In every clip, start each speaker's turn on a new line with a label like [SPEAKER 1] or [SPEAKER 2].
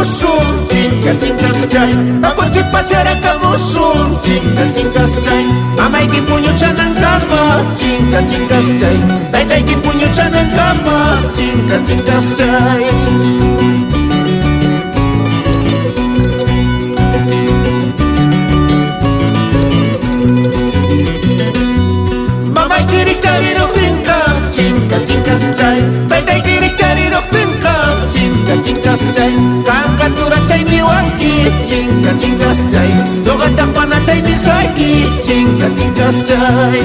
[SPEAKER 1] Pasarakamusun, chinka chinkaschay. Hakuchik pasarakamusun, chinka chinkaschay. Mamayki puñuchanankama, chinka chinkaschay. Taytayki puñuchanankama, chinka chinkaschay. Mamayki rikchariruqtinqa, chinka chinkaschay. Taytayki rikchariruqtinqa, chinka chinkaschay. Qamqa turachay niwanki, chinka chinkaschay. Ñuqataq panachay nisayki, chinka chinkaschay.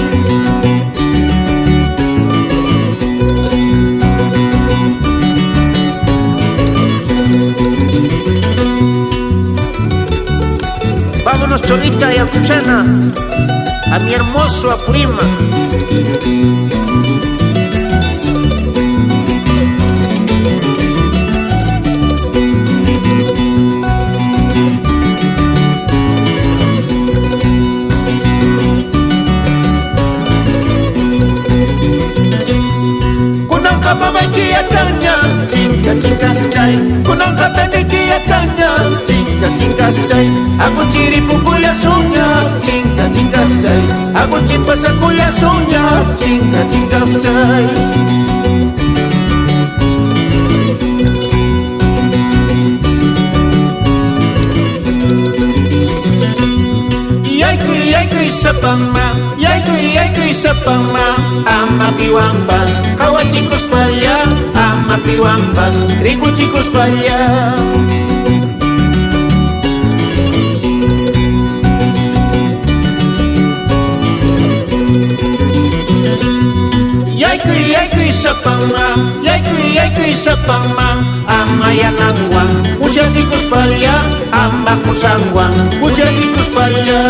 [SPEAKER 2] Vámonos, Cholita y Acuchana, a mi hermoso Apurímac.
[SPEAKER 1] Kunanqa mamayki yachanña, chinka chinkaschay. Kunanqa taytayki yachanña, chinka chinkaschay. Hakuchiri pukullasuña, chinka chinkaschay. Hakuchi pasakullasuña, chinka chinkaschay. Yaykuy, yaykuy sapanman, yaykuy, yaykuy sapanman, ama piwanpas, qhawachikuspalla, ama piwanpas, rikuchikuspalla. Yaykuy, yaykuy sapanman, yaykuy, yaykuy sapanman, ama yananwan, musyachikuspalla, ama qusanwan, musyachikuspalla.